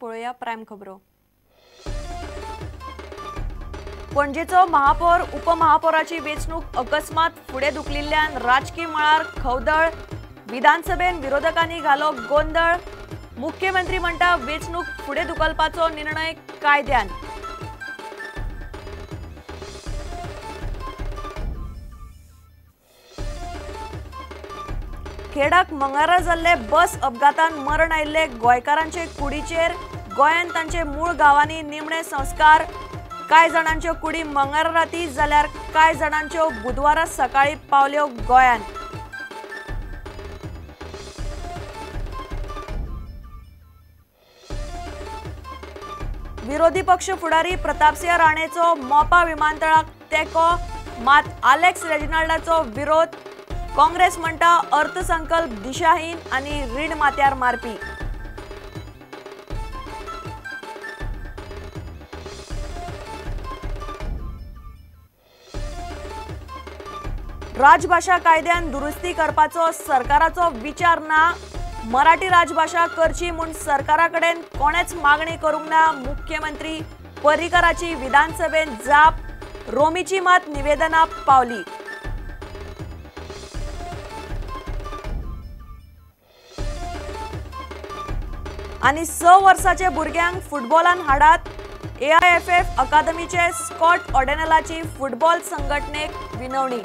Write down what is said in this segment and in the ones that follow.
पळोवया प्रायम खबरो. पणजेचो महापौर उपमहापौराची वेंचणूक अकस्मात फुडें धुकलिल्ल्यान राजकी मळार खवदळ. विधानसभेन विरोधकांनी घालो गोंदळ. मुख्यमंत्री म्हणटा वेंचणूक फुडें धुकलपाचो निर्णय कायद्यान. खेडाक मंगळारा जाल्ले बस अपघातान मरण आयिल्ले गोंयकारांचे कुडीचेर गोंयांत तांचे मूळ गांवांनी निमणे संस्कार. कांय जाणांच्यो कुडी मंगळारा राती जाल्यार कांय जाणांच्यो बुधवारा सकाळी पावल्यो गोंयांत. विरोधी पक्ष फुडारी प्रतापसिंह राणेचो मोपा विमानतळाक तेंको, मात आलेक्स रेजिनाल्डाचो विरोध. काँग्रेस म्हणटा अर्थसंकल्प दिशाहीन आनी रीण माथ्यार मारपी. राजभाशा कायद्यान दुरुस्ती करपाचो सरकाराचो विचार ना. मराठी राजभाशा करची म्हूण सरकारा कडेन कोणेच मागणी करूंक ना. मुख्यमंत्री पर्रीकराची विधानसभेन जाप. रोमीची मात निवेदना पावली. आनी 6 वर्साचे भुरग्यांक फुटबॉलान हाडात. AIFF अकादमीचे स्कॉट ऑडेनलाची फुटबॉल संघटनेक विनवणी.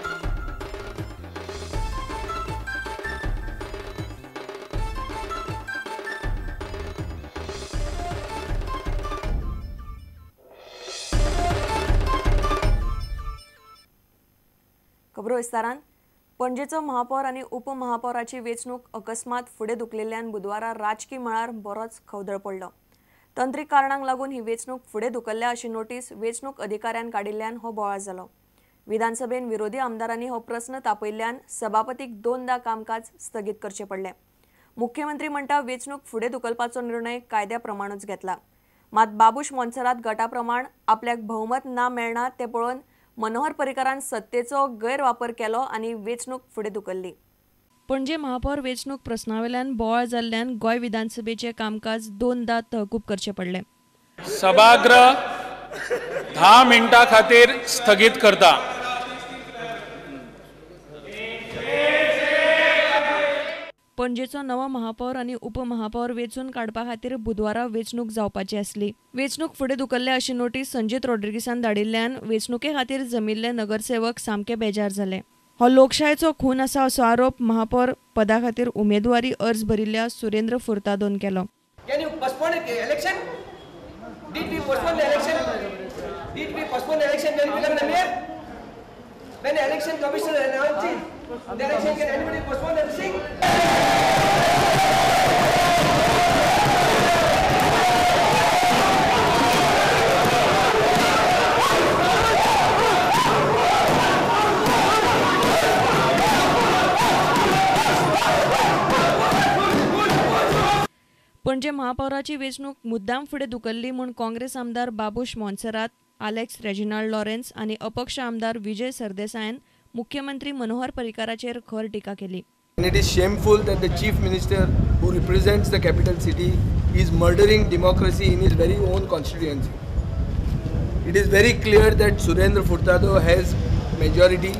खबरो विस्तारान. पणजेचो महापौर आनी उपमहापौराची वेंचणूक अकस्मात फुडें धुकलिल्ल्यान बुधवारा राजकी मळार बरोच खवदळ पडलो. तंत्रीक कारणांक लागून ही वेंचणूक फुडें धुकल्ल्या अशी नोटीस वेंचणूक अधिकाऱ्यान काडिल्ल्यान हो बोवाळ जालो. विधानसभेन विरोधी आमदारांनी हो प्रस्न तापयिल्ल्यान सभापतीक दोनदा कामकाज स्थगीत करचें पडलें. मुख्यमंत्री म्हणटा वेंचणूक फुडें धुकलपाचो निर्णय कायद्या प्रमाणूच घेतला. मात बाबूश मोन्सेरात गटा प्रमाण आपल्याक भोवमत ना मेळना तें पळोवन मनोहर पर्रीकरान सत्तेचो गैरवापर केलो आनी वेंचणूक फुडें धुकल्ली. पणजे महापौर वेंचणूक प्रस्नावेल्यान बोवाळ जाल्ल्यान गोंय विधानसभेचें कामकाज दोनदा तहकूब करचें पडलें. सभागृह 10 मिनटां खातीर स्थगीत करता. पणजेचो नवो महापौर आनी उपमहापौर वेंचून काडपा खातीर बुधवारा वेंचणूक जावपाची आसली. वेंचणूक फुडें धुकल्ल्या अशी नोटीस संजीत रॉड्रिगीसान धाडिल्ल्यान वेंचणुके खातीर जमिल्ले नगरसेवक सामके बेजार जाले. हो लोकशायेचो खून आसा असो आरोप महापौर पदा खातीर उमेदवारी अर्ज भरिल्ल्या सुरेंद्र फुर्तादोन केलो. पणजे महापौराची वेंचणूक मुद्दाम फुडें धुकल्ली म्हूण काँग्रेस आमदार Babush Monserrate, Alex Reginald Lawrence आनी अपक्ष आमदार विजय सरदेसायान मुख्यमंत्री मनोहर पर्रीकराचेर खर टिका केली. It is shameful that the chief minister who represents the capital city is murdering democracy in his very own constituency. It is very clear that Surendra Furtado has majority.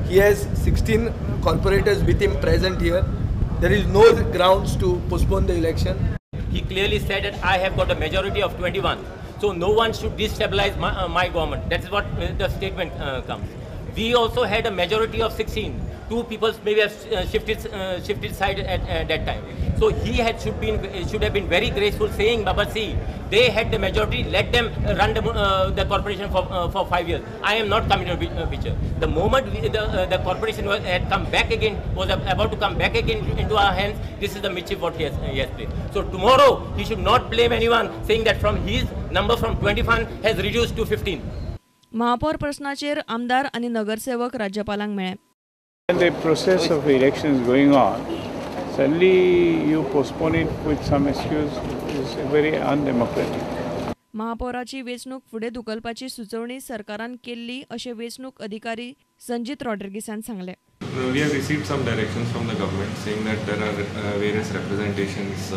He has 16 corporators with him present here. There is no grounds to postpone the election. He clearly said that I have got a majority of 21. So no one should destabilize my government. That is what the statement comes. We also had a majority of 16. Two people maybe have shifted side at that time. So he should have been very graceful, saying, Baba, see, they had the majority. Let them run the corporation for 5 years. I am not coming to the picture. The moment the corporation had come back again, was about to come back again into our hands. This is the mischief what he has played. So tomorrow he should not blame anyone, saying that from his number from 21 has reduced to 15. महापौर प्रश्नाचेर आमदार आनी नगरसेवक राज्यपालांक मेळ्ळे. When the process of election is going on, suddenly you postpone it with some excuse is very undemocratic. महापौराची वेंचणूक फुडें धुकलपाची सुचोवणी सरकारान केल्ली अशें वेंचणूक अधिकारी संजीत रॉड्रिगीसान सांगलें. We have received some directions from the government saying that there are various representations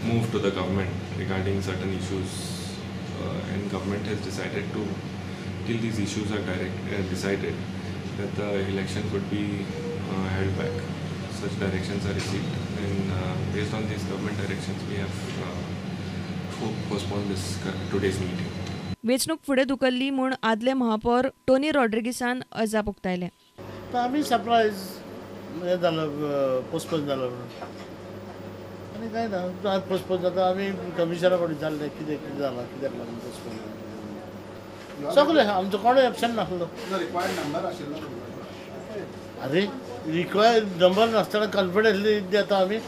move to the government regarding certain issues, and government has decided to, till these issues are decided, that the election could be held back. Such directions are received, and based on these government directions, we have postponed this today's meeting. वेंचणूक फुडें धुकल्ली म्हूण आदले महापौर Tony रॉड्रिगीसान अजाप उक्तायलें. आमी surprise हें जालो, पोस्टपोन जालो म्हणून. आनी कांय ना, आज पोस्टपोन जाता. आमी कमिशनरा कडेन विचारलें कितें कितें जालां, कित्याक लागून पोस्टपोन जालें. सगळें आमचो कोणूय एबसेंट नासलो. अरे रिक्वायर्ड नंबर नासतना कॉन्फिडन्सली दिता आमी,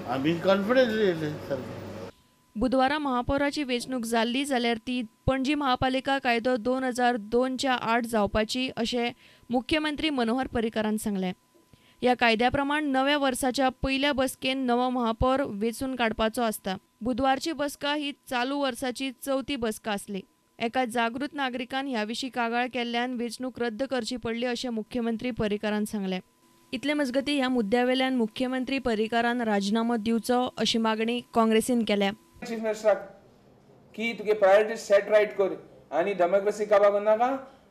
आमी कॉन्फिडन्सली येयले सारकें. बुधवारा महापौराची वेंचणूक जाल्ली जाल्यार ती पणजी महापालिका कायदो 2002च्या आड जावपाची अशें मुख्यमंत्री मनोहर पर्रीकारान सांगलें. ह्या कायद्या प्रमाण नव्या वर्साच्या पयल्या बसकेन नवो महापौर वेंचून काडपाचो आसता. बुधवारची बसका ही चालू वर्साची चवथी बसका आसली. एका जागृत नागरिकान ह्या विशीं कागाळ केल्ल्यान वेंचणूक रद्द करची पडली अशें मुख्यमंत्री पर्रीकारान सांगलें. इतले मजगतीं ह्या मुद्द्यावेल्यान मुख्यमंत्री पर्रीकारान राजिनामो दिवचो अशी मागणी काँग्रेसीन केल्या. चीफ मिनिस्टराक की तुगे प्रायोरिटीज सेट रायट कर आनी डेमोक्रेसी काबार करनाका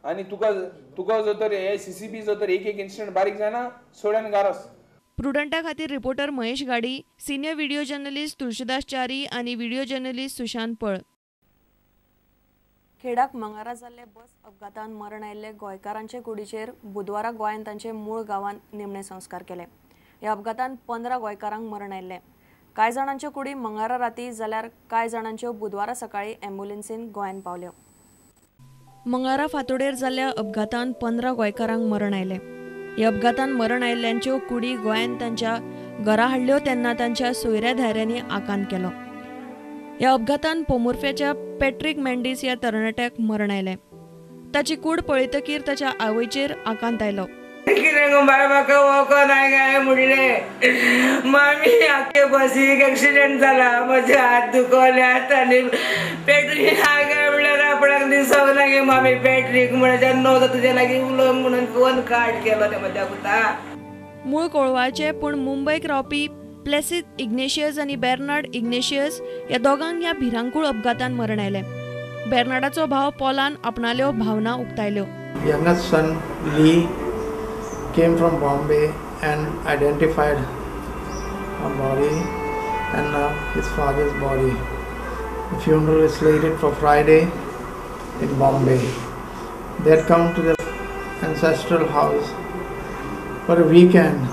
आनी तुका तुका जो तर हे सीसीबी जो तर एक एक इन्सिडंट बारीक जायना सोड आनी गारस. प्रुडंटा खातीर reporter Mahesh Gadi, senior video journalist Tulsidas Chari आनी व्हिडिओ जर्नलिस्ट सुशांत पळ. खेडाक मंगळारा जाल्ले बस अपघातान मरण आयिल्ले गोंयकारांचे कुडीचेर बुधवारा गोंयांत तांचे मूळ गांवांत निमणे संस्कार केले. ह्या अपघातान 15 गोंयकारांक मरण आयिल्लें. कांय जाणांच्यो कुडी मंगळारा राती जाल्यार कांय जाणांच्यो बुधवारा सकाळीं ॲम्ब्युलन्सीन गोंयांत पावल्यो. मंगळारा फांतोडेर जाल्ल्या अपघातान 15 गोंयकारांक मरण आयलें. ह्या अपघातान मरण आयिल्ल्यांच्यो कुडी गोंयांत तांच्या घरा हाडल्यो तेन्ना तांच्या सोयऱ्या धायऱ्यांनी आकांत केलो. ह्या अपघातान पोमुर्फ्याच्या पॅट्रीक मेंडीस ह्या तरणाट्याक मरण आयलें. ताची कूड पळयतकीर ताच्या आवयचेर आकांत आयलो. कितें गो बाय, म्हाका वळखना काय म्हणलें. मामी आख्खे बसीक एक्सिडंट जाला, म्हजे हात दुखल्यात आनी पॅट्रीक काय म्हणल्यार आपणाक दिसोंक ना गे मामी पॅट्रीक म्हणल्यार न्हय तुज्या लागीं उलोवंक म्हणून फोन काट केलो तें म्हज्या पुता. मूळ कोळवाचे पूण मुंबयक रावपी प्लेसीद इग्नेशियस आनी बेर्नार्ड इग्नेशियस ह्या दोगांक ह्या भिरांकूळ अपघातान मरण आयलें. बेर्नार्डाचो भाव पॉलान आपणाल्यो भावना उक्तायल्यो. Youngest son Lee came from Bombay and identified her body and now his father's body. The funeral is slated for Friday in Bombay. They had come to the ancestral house for a weekend,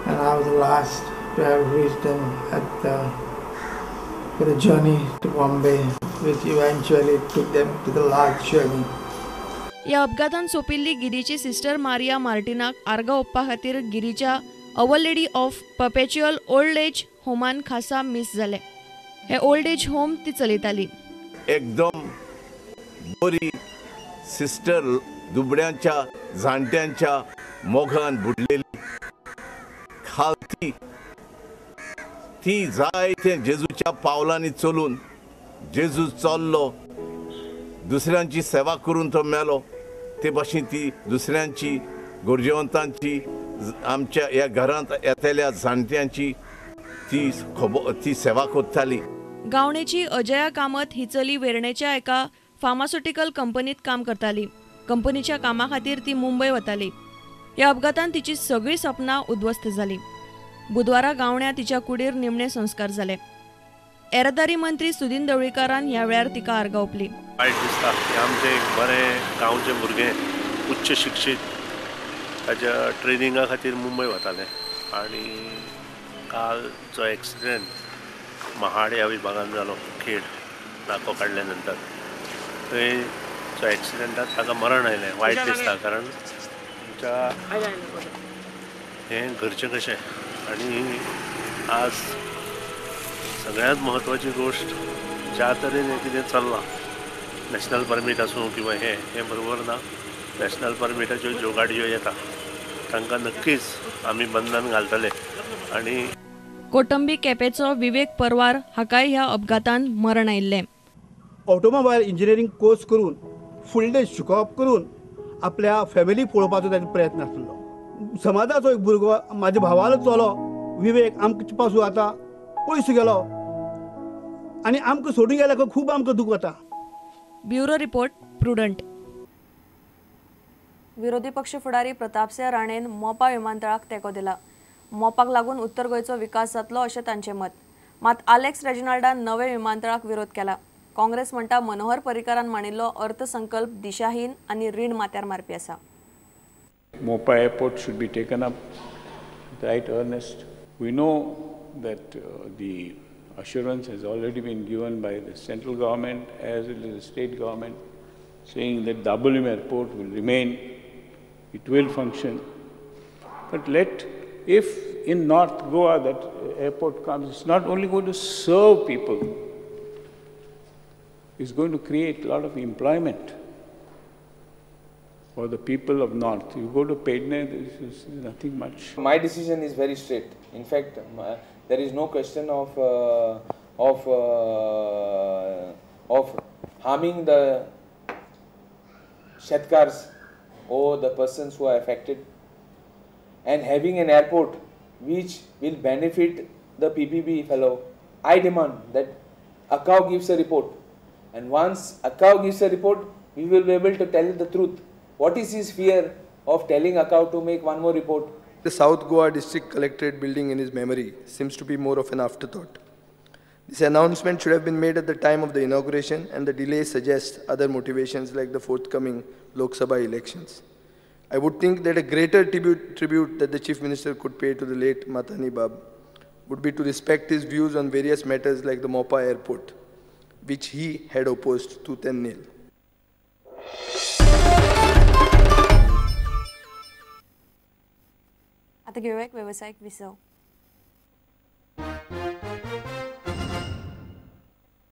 and I was the last to have reached them at the, for the journey to Bombay, which eventually took them to the large journey. ह्या अपघातान सोंपिल्ली गिरीची sister Maria मार्टिनाक आर्गां ओंपपा खातीर गिरीच्या our lady of perpetual old age होमान खासा मीस जालें. हें old age home ती चलयताली. एकदम बरी सिस्टर दुबड्यांच्या जाणट्यांच्या मोगान बुडलेली खालती ती जायते जेजूच्या पावलांनी चलून जेजू चल्लो, दुसऱ्यांची सेवा करून तो मेलो. ते भाशेन ती दुसऱ्यांची गरजेवंतांची आमच्या ह्या घरांत येतल्या जाणट्यांची ती खबर ती सेवा करताली. गावणेची अजया कामत ही चली वेर्णेच्या एका फार्मास्युटिकल कंपनीत काम करताली. कंपनीच्या कामा खातीर ती मुंबय वताली. ह्या अपघातान तिची सगळीं सपनां उद्ध्वस्त जाली. बुधवारा गावण्या तिच्या कुडीर निमणे संस्कार जाले. येरादारी मंत्री सुदिन ढवळीकारान ह्या वेळार तिका आर्गां ओंपली. वायट दिसता की आमचें एक बरें गांवचें भुरगें उच्च शिक्षीत ताच्या ट्रेनिंगा खातीर मुंबय वतालें आनी काल जो एक्सिडंट महाड ह्या विभागान जालो, खेड नाको काडल्या नंतर थंय जो एक्सिडंटात ताका मरण आयलें. वायट दिसता कारण आमच्या हें घरचें कशें. आनी आज सगळ्यांत म्हत्वाची गोश्ट ज्या तरेन हें कितें चल्लां, नॅशनल परमीट आसूं किंवा हें हें बरोबर ना. नॅशनल परमिटाच्यो ज्यो गाडयो येता तांकां नक्कीच आमी बंधन घालतले. आनी कोटंबी केपेचो विवेक परवार हाकाय ह्या अपघातान मरण आयिल्लें. ऑटोमोबायल इंजिनियरींग कोर्स करून फुडलें शिकोवप करून आपल्या फॅमिली पळोवपाचो ताजो प्रयत्न आसलो. समाजाचो एक भुरगो, म्हाज्या भावालो चलो विवेक आमकां पासून आतां पयस गेलो आनी आमकां सोडून गेल्यार खूब आमकां दूख वता. Bureau report, Prudent. विरोधी पक्ष फुडारी प्रतापसिंह राणेन मोपा विमानतळाक तेंको दिला. मोपाक लागून उत्तर गोंयचो विकास जातलो अशें तांचें मत. मात आलेक्स रेजिनाल्डान नवे विमानतळाक विरोध केला. काँग्रेस म्हणटा मनोहर पर्रीकारान मांडिल्लो अर्थसंकल्प दिशाहीन आनी रीण माथ्यार मारपी आसा. Mopa airport should be taken up with right earnest. We know that the assurance has already been given by the central government as well as the state government, saying that Dabolim airport will remain, it will function. But if in North Goa that airport comes, it's not only going to serve people, it's going to create a lot of employment for the people of North. You go to Pedne, there is nothing much. My decision is very straight. In fact, there is no question of harming the shetkars or the persons who are affected, and having an airport which will benefit the PPP fellow. I demand that ACAO gives a report, and once ACAO gives a report, we will be able to tell the truth. What is his fear of telling ACAO to make one more report? The South Goa District Collectorate building in his memory seems to be more of an afterthought. This announcement should have been made at the time of the inauguration, and the delay suggests other motivations like the forthcoming Lok Sabha elections. I would think that a greater tribute that the Chief Minister could pay to the late Matani Bab would be to respect his views on various matters like the Mopa airport, which he had opposed tooth and nail. आता घेऊया एक व्यावसायिक विसव.